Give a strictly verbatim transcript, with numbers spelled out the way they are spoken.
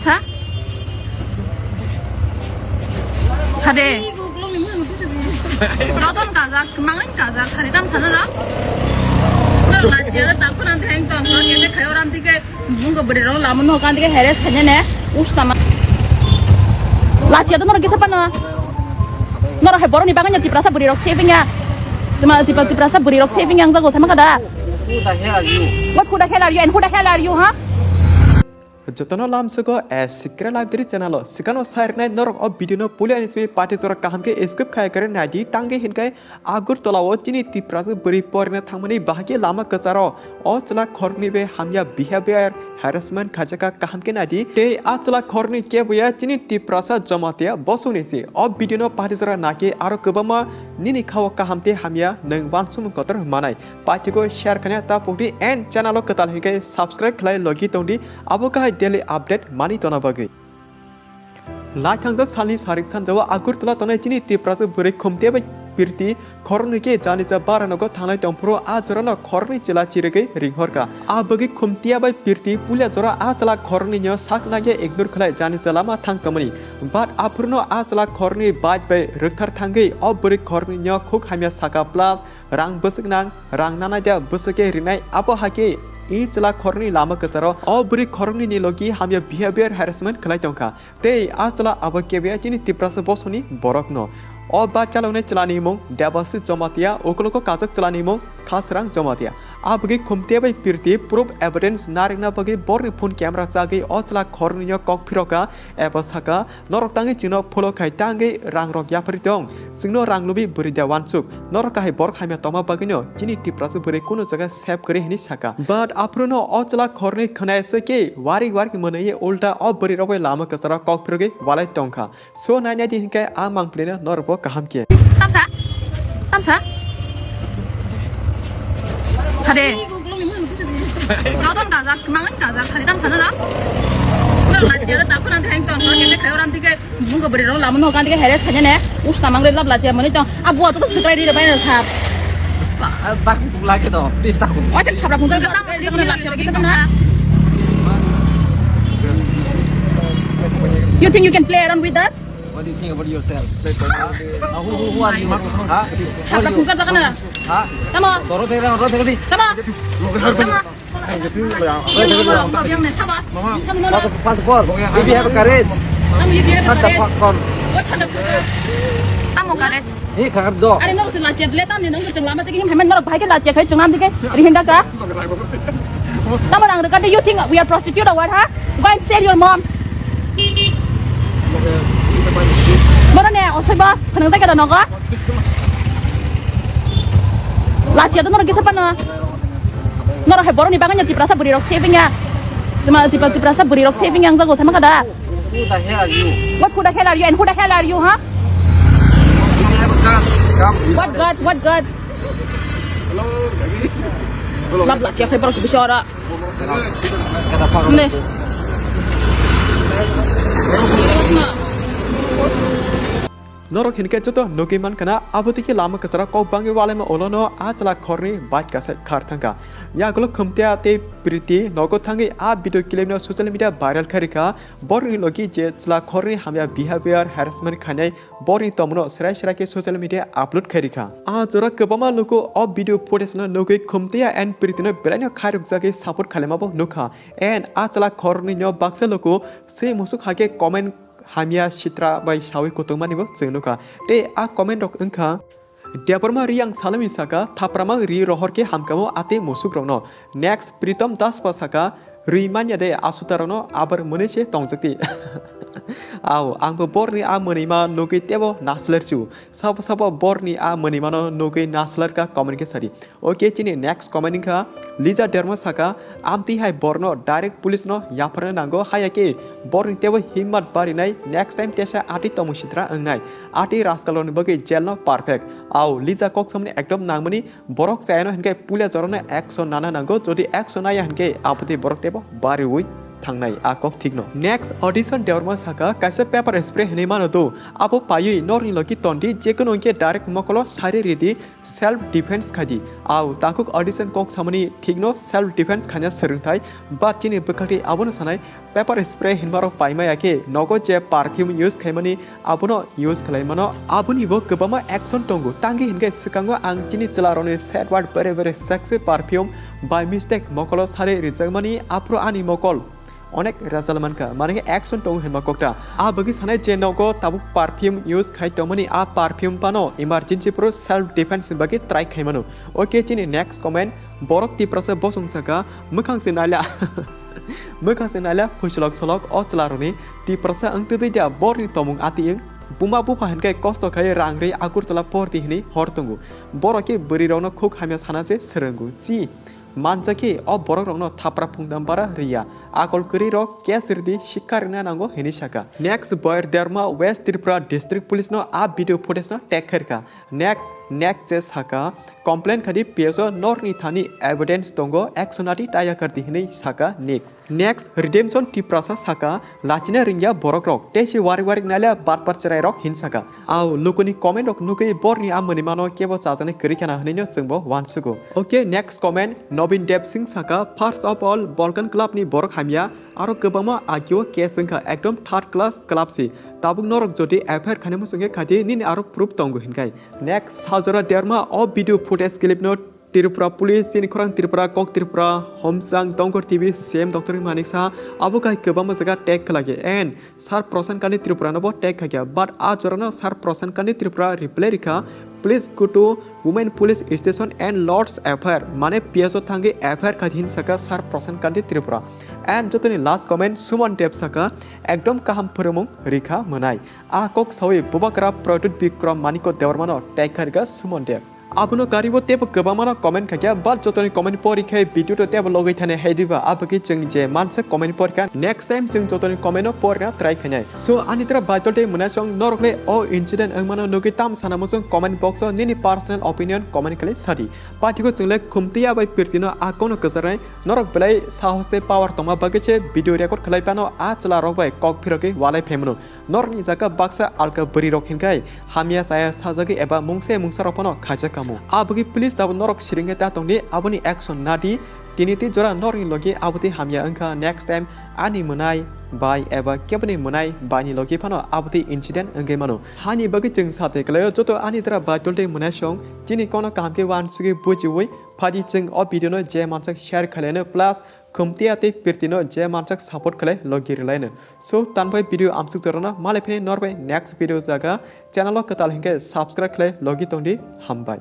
Sa? Sade. Rodon kajak, mangan kajak, sari tam sana ra. Nang lachia da takuna theng tong, so kete khayo ram tike, bunga beri rong lamun no kan tike heres khanya ne, us tama. Lachia to nor kisa pana. Nor hai boroni bangan ya Tiprasa beri rok saving ya. Tuma Tipra-, Tiprasa beri rok saving yang jago sama kada. Who the hell are you? What, who the hell are you and who the hell are you, ha? Jotono lamsogo a secret library channel o sikano sairnai norok o video no pulia ni simi party jora kaham khe skip khai kare naidi tangwi hinkai Agartala o chini Tiprasa bwrwi porina thangmani bahai khe lama kwcharo o chwla khoroknwi bai hamya behavior harassment khaijaka kaham khe naidi tei a chwla khoroknwi keboya chini Tiprasa Jamatia bosongni si o video no party jora nakhe aro kwbangma nini khao kaham tei hamya nwng wansukmung kotor manai. Paithago share khaina ta pokdi and channel o kwtal hinkhe subscribe khlai logi tongdi, abo kahai daily update mani tona bagwi. Naithangjak salni sarik sanjao Agartala tongnai chini Tiprasa bwrwi Khumtia bai Pirti khoroknwi khe janija baranogo thangnai tongphuru a jorano khoroknwi chwla chirigwi ringhorkha. A bagwi Khumtia bai Pirti puila jora a chwla khoroknwino sak nangya ignore khlai janija lama thang tongmani. But aphuruno a chwla khoroknwi bike bai rwkthar thangwi o bwrwi khoroknwino khuk hamya saka plus rang bwswk nang, rang nanai da bwswk khe rinai, abo hai khe i chwla khoroknwi lama kwcharo o bwrwi khoroknwini logi hamya behavior harassment khlai tongkha. Tei a chwla abo keboya chini Tiprasa bosongni borokno. O ba chaloknai chwlani mung Debasi Jamatia, ukologo kajak chwlani mung Khasrang Jamatia. A bagwi Khumtia bai Pirti proof evidence narikna bagwi borni phone camera chagwi o chwla khoroknwino kok phirokha eba saka, "Norok tangwi chwngno follow khai tangwi rangrok yapharwi tong. Chwngno rang lubwi bwrwi da wansuk. Norok kahai borok hamya tongma bagwino chini Tiprasa bwrwi kunu jaga save kwrwi," hwnwi saka. But aphuruno o chwla khoroknwi khwnaya se khe warik warik mwnwi ulta o bwrwi rok bai lama kwcharo kok phirogwi walai tongkha. So nainai di hinkhe a mangpili no norok bo kaham khe. Tamsa? Tamsa? Hade. Rodon kajak, mangan kajak, sari tam sana ra. Nang lachia da takuna theng tong, so kete khayo ram tike, bunga beri rong lamun hokan tike heres khanya ne, us tamang re lab lachia mani tong, a bua joto sukrai ri re bai na sap. Ba-, tak tu lagi to, please tak. Wajib sabra punjang ka, please ni lachia kita na. You think you can play around with us? What do you think about yourself? Uh, who, who, who are you? Huh? Sabra punjang ka na. Huh? Tamo. Doro pegre, doro pegre. Tamo. Tamo. First, first of all, if you have courage, shut the fuck down. Tamo courage. Ni khakar do. Are no se lachia ble tam ni nang chang lama tiki him hemen norok bhai ke lachia khai chang nam tike rihin da ka. Tamo rang rega, do you think we are prostitute or what, ha? Go and sell your mom. Moro ne osoi ba phanang jaga da nogo. Lachia do norok kisa pano. Norok hai boroni baganya Tiprasa bwrwi rok saving ya. Tuma Tipra-, Tiprasa bwrwi rok saving yang jago sama kada. Who the hell are you? What, who the hell are you and who the hell are you, huh? You have a gun. Come. What guts? What guts? Hello, baby. Hello. Lab lachia khai borok se bisi ora. Get the fuck out. Ne. Norok hinkhe joto nugwi mankha na, abo tiki lama kwcharo kok bangwi walaima ulono a chwla khorni bike kasai khar thangkha. Yagulo Khumtia tei Priti nogo thangwi a video clip no social media viral khairikha. Borni logi je chwla khorni hamya behavior harassment khainai borni tongmano srai srai khe social media upload khairikha. A jora kwbangma luku o video footage no nugwi Khumtia and Priti no belaino khairokjagwi support khailaimabo nukha. And a chwla khorni no baksa luku se musuk hakhe comment hamya sitra bai sawi kutungmanibo chwng nukha. Tei a comment rok wngkha, Debbarma Reang salami saka, "Thapramang ri rohor khe hamkamo atei musuk rokno." Next, Pritom Das pa saka, "Ri manya de asuta rokno abar mwnwi se tongjakti." Ao, angbo borni a mwnwima nugwi tebo nasler chu. Sabo sabo borni a mwnwimano nugwi nasler ka comment khe sadi. Okay, chini next comment wngkha Lisa Derma saka, "Amtwi hai borno direct police no yapharna nango, haya khe borni tebo himmat barinai, next time tesa atwi tongmung sitra wngnai, atwi raskalrokni bagwi jail no perfect." Ao, Lisa kok samani ekdom nangmani, borok chayano hinkhe puila jorano action nana nango, jodi action naya hinkhe abotwi borok tebo bariwi thangnai a kok thikno. Next audition Debbarma saka kaisa pepper spray hinwi mano do, abo paiwi norni logi tondi, jekunu hwnkhe direct mokolo sari ridi, self defense khaidi. Au takhuk audition kok samani thikno self defense khaina swrwngthai, but chini bwkhakni abono sanai pepper spray hinmarok paimaya khe nogo je perfume use khaimani abono use khlai mano. Aboni bo kwbangma action tongo. Tangwi hinkhe swkango ang chini chwlarokni set word bere bere sexy perfume by mistake mokolo sari rijakmani, aphuru ani mokol onek rajal mankha, mane khe action tongo hinma kokta. A bagwi sanai je nogo tabuk perfume use khai tongmani, a perfume phano emergency phuru self defense ni bagwi try khai mano. Okay, chini next comment, borok Tiprasa bosong saka, mwkhang se naila. Mwkhang se naila phuisolok solok o chwlarokni. Tiprasa wng twdwi da borni tomung ati wng. Buma bupha hinkhe kosto khai rang ri Agartala porti hinwi hor tongo. Borok khe bwrwirokno khuk hamya sana se swrwngo. Chi manjakhe o borokrokno thapra phungdam bara riya. Akol kwrwirok case ridi sikha rwna nango hinwi saka. Next, Boyer Derma West Tripura District Police no a video footage no tag khairkha. Next, next je saka, complain khadi P S O norni thani evidence tongo, action ati taya kardi hinwi saka. Next, next, Redemption Tiprasa saka, lachina ringya borokrok, tei si warik warik naila batpar chwrairok hin saka. Au lukuni comment rok nugwi borni a mwnwi mano kebo chajani kwrwi khana hinwi no chwngbo uansugo. Okay, next comment, Nobin Dev Singh saka, first of all, Balkan Club ni borok hamya, aro kwbangma agio case wngkha, ekdom third class club si. Tabuk norok jodi F I R khainai muchungkhe khaidi nini aro proof tongo hinkhai. Next, Sajora Derma o video footage clip no Tripura Police, chini khorang Tripura, kok Tripura, Homsang, Dongkor T V, C M Doctor Manik Saha, abo khai kwbangma jaga tag khlaiya. And Sir Prasant Kandi Tripura no bo tag khaikha, but a jora no Sir Prasant Kandi Tripura reply rikha, "Please go to Women Police Station and lodge F I R," mane P S O thangwi F I R khai hin saka Sir Prasant Kandi Tripura. And jotoni last comment Suman Dev saka, "Ekdom kaham phwrwngmung rikha mwnai." A kok sawi Bubagra Pradyut Bikram Manikya Debbarma no tag khairga Suman Dev. Abono karibo tebo kwbangmano comment khaikha, but jotoni comment pori khe video to tebo logwi thani hai diba, abokhe chwng je mansa comment porkha, next time chwng jotoni comment no porna try khainai. So ani tra baitol tei mwnasong norok le o incident wngmano nugwi tam sana muchung comment box o nini personal opinion comment khlai sadi. Patiko chwng le khumtiya bai pirtino a kono kwcharnai, norok belai sahos tei power tongma bagwi se video record khlai phano a chwla rok bai kok phirogwi walai phaimano. Norokni jaga baksa alka bwrwi rok hinkhai hamya chaya sajagwi eba mungsa mungsa rok phano khaijak kamo. Abogwi please tabuk norok siringkhe ta tongdi, aboni action nadi. Tini tei jora norokni logi abotwi hamya wngkha, next time ani mwnai bai eba keboni mwnai bai ni logi phano abotwi incident wngwi mano. Hani bagwi chwng satwi kwlaio joto ani dra baitol tei mwnasong chini kono kaham khe uansugwi bujiwi phadi chwng o video no je mansak share khlaino plus khumtiya tei pirtino je mansak support khlai logi rwlaino. So tanbai video amsuk jorano malai phini norbai next video jaga channel o kwtal hinkhe subscribe khlai logi tongdi, hambai.